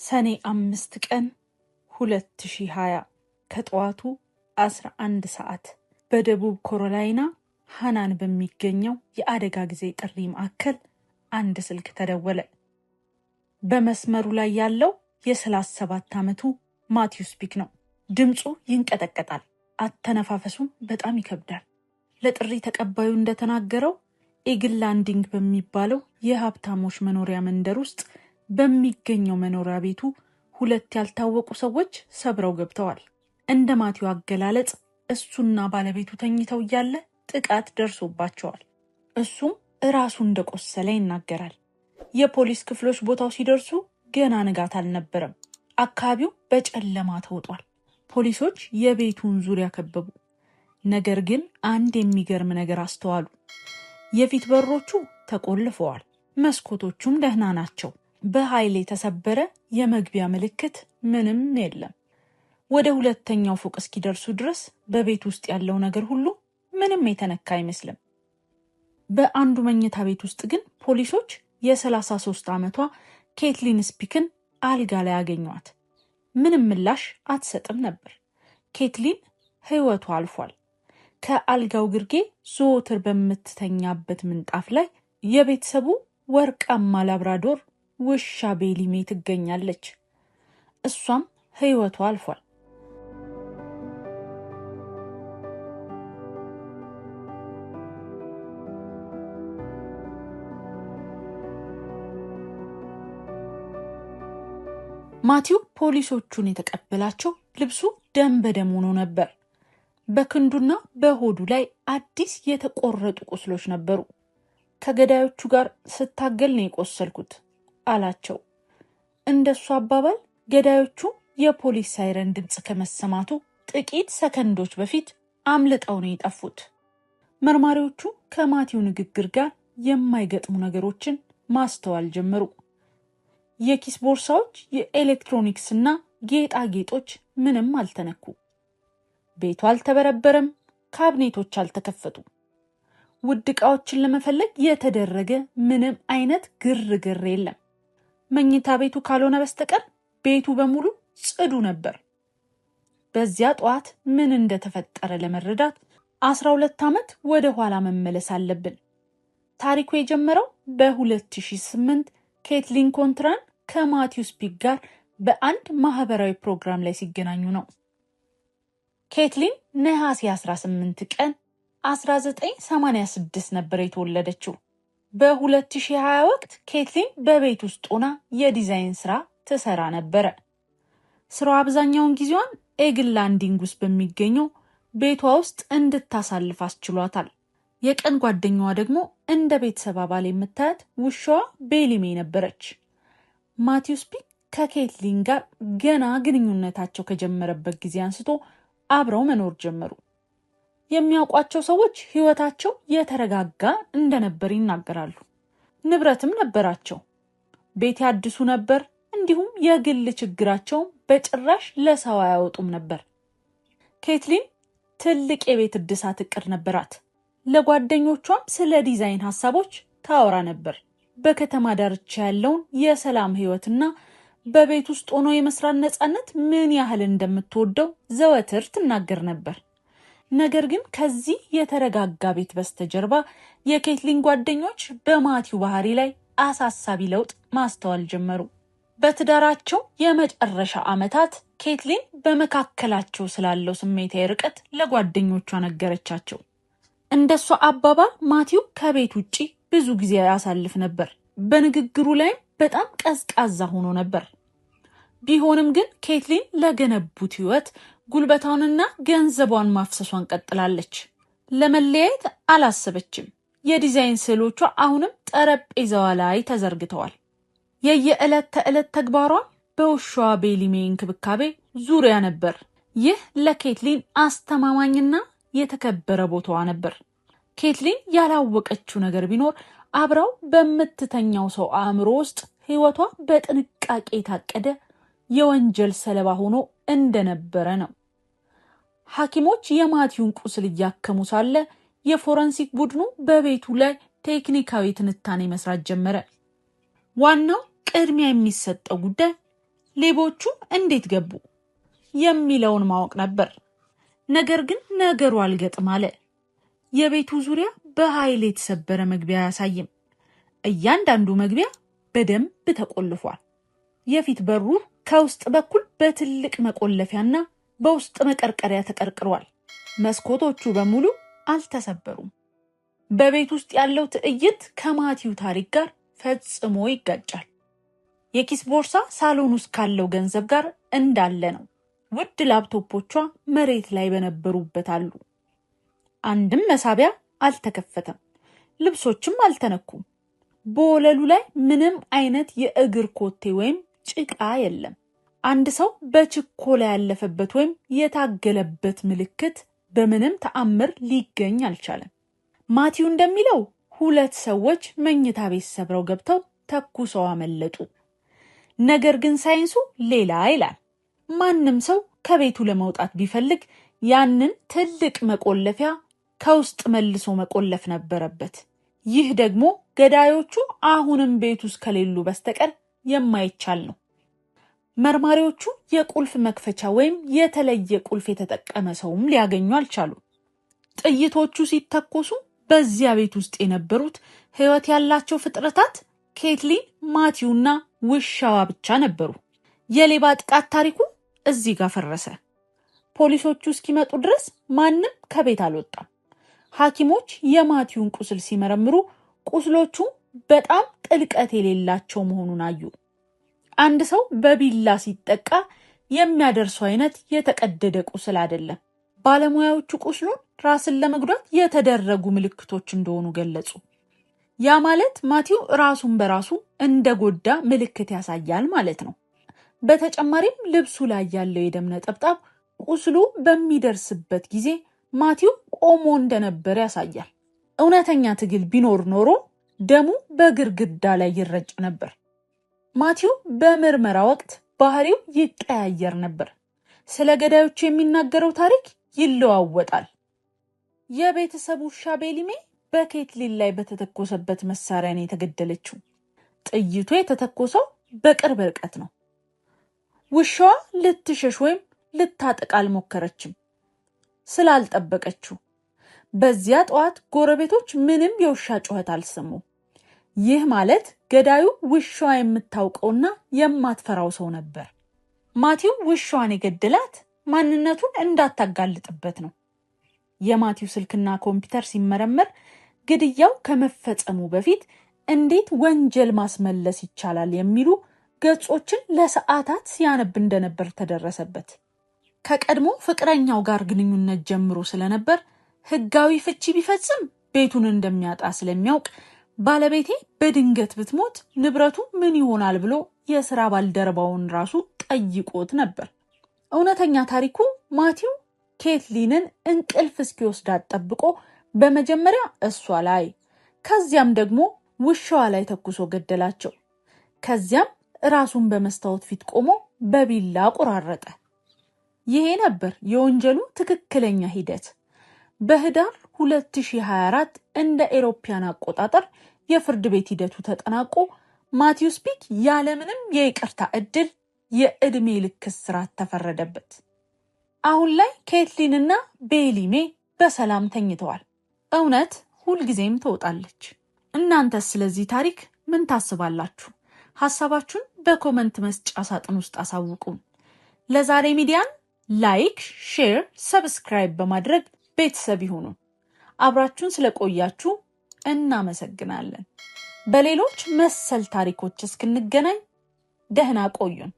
ሰኔ 5 ቀን 2020 ከጠዋቱ 11 ሰዓት በደቡብ ካሮላይና ሃናን በሚገኘው የአደጋ ጊዜ ጥሪ ማዕከል አንድ ስልክ ተደወለ። በመስመሩ ላይ ያለው የ37 ዓመቱ ማቲው ስፒክ ነው። ድምፁ ይንቀጠቀጣል፣ አተነፋፈሱም በጣም ይከብዳል። ለጥሪ ተቀባዩ እንደተናገረው ኤግል ላንዲንግ በሚባለው የሀብታሞች መኖሪያ መንደር ውስጥ በሚገኘው መኖሪያ ቤቱ ሁለት ያልታወቁ ሰዎች ሰብረው ገብተዋል። እንደ ማቲው አገላለጽ እሱና ባለቤቱ ተኝተው እያለ ጥቃት ደርሶባቸዋል። እሱም እራሱ እንደቆሰለ ይናገራል። የፖሊስ ክፍሎች ቦታው ሲደርሱ ገና ንጋት አልነበረም። አካባቢው በጨለማ ተውጧል። ፖሊሶች የቤቱን ዙሪያ ከበቡ። ነገር ግን አንድ የሚገርም ነገር አስተዋሉ። የፊት በሮቹ ተቆልፈዋል፣ መስኮቶቹም ደህና ናቸው። በኃይል የተሰበረ የመግቢያ ምልክት ምንም የለም። ወደ ሁለተኛው ፎቅ እስኪደርሱ ድረስ በቤት ውስጥ ያለው ነገር ሁሉ ምንም የተነካ አይመስልም። በአንዱ መኝታ ቤት ውስጥ ግን ፖሊሶች የ33 ዓመቷ ኬትሊን ስፒክን አልጋ ላይ አገኟት። ምንም ምላሽ አትሰጥም ነበር። ኬትሊን ሕይወቷ አልፏል። ከአልጋው ግርጌ ዘወትር በምትተኛበት ምንጣፍ ላይ የቤተሰቡ ወርቃማ ላብራዶር ውሻ ቤሊሜ ትገኛለች። እሷም ሕይወቷ አልፏል። ማቲው ፖሊሶቹን የተቀበላቸው ልብሱ ደም በደም ሆኖ ነበር። በክንዱና በሆዱ ላይ አዲስ የተቆረጡ ቁስሎች ነበሩ። ከገዳዮቹ ጋር ስታገል ነው የቆሰልኩት አላቸው። እንደሱ አባባል ገዳዮቹ የፖሊስ ሳይረን ድምፅ ከመሰማቱ ጥቂት ሰከንዶች በፊት አምልጠው ነው የጠፉት። መርማሪዎቹ ከማቲው ንግግር ጋር የማይገጥሙ ነገሮችን ማስተዋል ጀመሩ። የኪስ ቦርሳዎች፣ የኤሌክትሮኒክስ እና ጌጣጌጦች ምንም አልተነኩ። ቤቱ አልተበረበረም፣ ካቢኔቶች አልተከፈቱም። ውድ ዕቃዎችን ለመፈለግ የተደረገ ምንም አይነት ግርግር የለም። መኝታ ቤቱ ካልሆነ በስተቀር ቤቱ በሙሉ ጽዱ ነበር። በዚያ ጠዋት ምን እንደተፈጠረ ለመረዳት 12 ዓመት ወደ ኋላ መመለስ አለብን። ታሪኩ የጀመረው በ2008 ኬትሊን ኮንትራን ከማቲው ስፒክ ጋር በአንድ ማህበራዊ ፕሮግራም ላይ ሲገናኙ ነው። ኬትሊን ነሐሴ 18 ቀን 1986 ነበር የተወለደችው። በ2020 ወቅት ኬትሊን በቤት ውስጥ ሆና የዲዛይን ስራ ትሰራ ነበረ። ስራዋ አብዛኛውን ጊዜዋን ኤግል ላንዲንግ ውስጥ በሚገኘው ቤቷ ውስጥ እንድታሳልፍ አስችሏታል። የቀን ጓደኛዋ ደግሞ እንደ ቤተሰብ አባል የምታያት ውሻዋ ቤሊሜ ነበረች። ማቲው ስፒክ ከኬትሊን ጋር ገና ግንኙነታቸው ከጀመረበት ጊዜ አንስቶ አብረው መኖር ጀመሩ። የሚያውቋቸው ሰዎች ሕይወታቸው የተረጋጋ እንደነበር ይናገራሉ። ንብረትም ነበራቸው፣ ቤት ያድሱ ነበር። እንዲሁም የግል ችግራቸውን በጭራሽ ለሰው አያወጡም ነበር። ኬትሊን ትልቅ የቤት እድሳት እቅድ ነበራት። ለጓደኞቿም ስለ ዲዛይን ሀሳቦች ታወራ ነበር። በከተማ ዳርቻ ያለውን የሰላም ሕይወትና በቤት ውስጥ ሆኖ የመስራት ነፃነት ምን ያህል እንደምትወደው ዘወትር ትናገር ነበር። ነገር ግን ከዚህ የተረጋጋ ቤት በስተጀርባ የኬትሊን ጓደኞች በማቲው ባህሪ ላይ አሳሳቢ ለውጥ ማስተዋል ጀመሩ። በትዳራቸው የመጨረሻ ዓመታት ኬትሊን በመካከላቸው ስላለው ስሜታዊ ርቀት ለጓደኞቿ ነገረቻቸው። እንደሷ አባባል ማቲው ከቤት ውጪ ብዙ ጊዜ ያሳልፍ ነበር። በንግግሩ ላይም በጣም ቀዝቃዛ ሆኖ ነበር። ቢሆንም ግን ኬትሊን ለገነቡት ሕይወት ጉልበቷንና ገንዘቧን ማፍሰሷን ቀጥላለች። ለመለያየት አላሰበችም። የዲዛይን ስዕሎቿ አሁንም ጠረጴዛዋ ላይ ተዘርግተዋል። የየዕለት ተዕለት ተግባሯ በውሻዋ ቤሊሜ እንክብካቤ ዙሪያ ነበር። ይህ ለኬትሊን አስተማማኝና የተከበረ ቦታዋ ነበር። ኬትሊን ያላወቀችው ነገር ቢኖር አብራው በምትተኛው ሰው አእምሮ ውስጥ ሕይወቷ በጥንቃቄ የታቀደ የወንጀል ሰለባ ሆኖ እንደነበረ ነው። ሐኪሞች የማቲውን ቁስል እያከሙ ሳለ የፎረንሲክ ቡድኑ በቤቱ ላይ ቴክኒካዊ ትንታኔ መስራት ጀመረ። ዋናው ቅድሚያ የሚሰጠው ጉዳይ ሌቦቹ እንዴት ገቡ የሚለውን ማወቅ ነበር። ነገር ግን ነገሩ አልገጥም አለ። የቤቱ ዙሪያ በኃይል የተሰበረ መግቢያ አያሳይም። እያንዳንዱ መግቢያ በደንብ ተቆልፏል። የፊት በሩ ከውስጥ በኩል በትልቅ መቆለፊያና በውስጥ መቀርቀሪያ ተቀርቅሯል። መስኮቶቹ በሙሉ አልተሰበሩም። በቤት ውስጥ ያለው ትዕይንት ከማቲው ታሪክ ጋር ፈጽሞ ይጋጫል። የኪስ ቦርሳ ሳሎን ውስጥ ካለው ገንዘብ ጋር እንዳለ ነው። ውድ ላፕቶፖቿ መሬት ላይ በነበሩበት አሉ። አንድም መሳቢያ አልተከፈተም፣ ልብሶችም አልተነኩም። በወለሉ ላይ ምንም አይነት የእግር ኮቴ ወይም ጭቃ የለም። አንድ ሰው በችኮላ ያለፈበት ወይም የታገለበት ምልክት በምንም ተአምር ሊገኝ አልቻለም። ማቲው እንደሚለው ሁለት ሰዎች መኝታ ቤት ሰብረው ገብተው ተኩሰው አመለጡ። ነገር ግን ሳይንሱ ሌላ ይላል። ማንም ሰው ከቤቱ ለመውጣት ቢፈልግ ያንን ትልቅ መቆለፊያ ከውስጥ መልሶ መቆለፍ ነበረበት። ይህ ደግሞ ገዳዮቹ አሁንም ቤት ውስጥ ከሌሉ በስተቀር የማይቻል ነው። መርማሪዎቹ የቁልፍ መክፈቻ ወይም የተለየ ቁልፍ የተጠቀመ ሰውም ሊያገኙ አልቻሉም። ጥይቶቹ ሲተኮሱ በዚያ ቤት ውስጥ የነበሩት ሕይወት ያላቸው ፍጥረታት ኬትሊን፣ ማቲውና ውሻዋ ብቻ ነበሩ። የሌባ ጥቃት ታሪኩ እዚህ ጋር ፈረሰ። ፖሊሶቹ እስኪመጡ ድረስ ማንም ከቤት አልወጣም። ሐኪሞች የማቲውን ቁስል ሲመረምሩ ቁስሎቹ በጣም ጥልቀት የሌላቸው መሆኑን አዩ። አንድ ሰው በቢላ ሲጠቃ የሚያደርሰው አይነት የተቀደደ ቁስል አይደለም። ባለሙያዎቹ ቁስሉን ራስን ለመጉዳት የተደረጉ ምልክቶች እንደሆኑ ገለጹ። ያ ማለት ማቲው ራሱን በራሱ እንደጎዳ ምልክት ያሳያል ማለት ነው። በተጨማሪም ልብሱ ላይ ያለው የደም ነጠብጣብ ቁስሉ በሚደርስበት ጊዜ ማቲው ቆሞ እንደነበረ ያሳያል። እውነተኛ ትግል ቢኖር ኖሮ ደሙ በግርግዳ ላይ ይረጭ ነበር። ማቲው በምርመራ ወቅት ባህሪው ይቀያየር ነበር። ስለ ገዳዮቹ የሚናገረው ታሪክ ይለዋወጣል። የቤተሰቡ ውሻ ቤሊሜ በኬትሊን ላይ በተተኮሰበት መሳሪያ ነው የተገደለችው። ጥይቱ የተተኮሰው በቅርብ ርቀት ነው። ውሻዋ ልትሸሽ ወይም ልታጠቃ አልሞከረችም፣ ስላልጠበቀችው። በዚያ ጠዋት ጎረቤቶች ምንም የውሻ ጩኸት አልሰሙም። ይህ ማለት ገዳዩ ውሻዋ የምታውቀውና የማትፈራው ሰው ነበር። ማቲው ውሻዋን የገደላት ማንነቱን እንዳታጋልጥበት ነው። የማቲው ስልክና ኮምፒውተር ሲመረመር ግድያው ከመፈጸሙ በፊት እንዴት ወንጀል ማስመለስ ይቻላል የሚሉ ገጾችን ለሰዓታት ሲያነብ እንደነበር ተደረሰበት። ከቀድሞ ፍቅረኛው ጋር ግንኙነት ጀምሮ ስለነበር ሕጋዊ ፍቺ ቢፈጽም ቤቱን እንደሚያጣ ስለሚያውቅ ባለቤቴ በድንገት ብትሞት ንብረቱ ምን ይሆናል ብሎ የስራ ባልደረባውን ራሱ ጠይቆት ነበር። እውነተኛ ታሪኩ ማቲው ኬትሊንን እንቅልፍ እስኪወስዳት ጠብቆ በመጀመሪያ እሷ ላይ ከዚያም ደግሞ ውሻዋ ላይ ተኩሶ ገደላቸው። ከዚያም ራሱን በመስታወት ፊት ቆሞ በቢላ ቆራረጠ። ይሄ ነበር የወንጀሉ ትክክለኛ ሂደት። በህዳር 2024 እንደ ኤሮፓያን አቆጣጠር የፍርድ ቤት ሂደቱ ተጠናቆ ማቲው ስፒክ ያለምንም የይቅርታ እድል የእድሜ ልክ እስራት ተፈረደበት። አሁን ላይ ኬትሊንና ቤሊሜ በሰላም ተኝተዋል። እውነት ሁልጊዜም ትወጣለች። እናንተስ ስለዚህ ታሪክ ምን ታስባላችሁ? ሀሳባችሁን በ comment መስጫ ሳጥን ውስጥ አሳውቁን። ለዛሬ ሚዲያን like፣ share፣ subscribe በማድረግ ቤተሰብ ይሁኑ። አብራችሁን ስለቆያችሁ እናመሰግናለን። በሌሎች መሰል ታሪኮች እስክንገናኝ ደህና ቆዩን።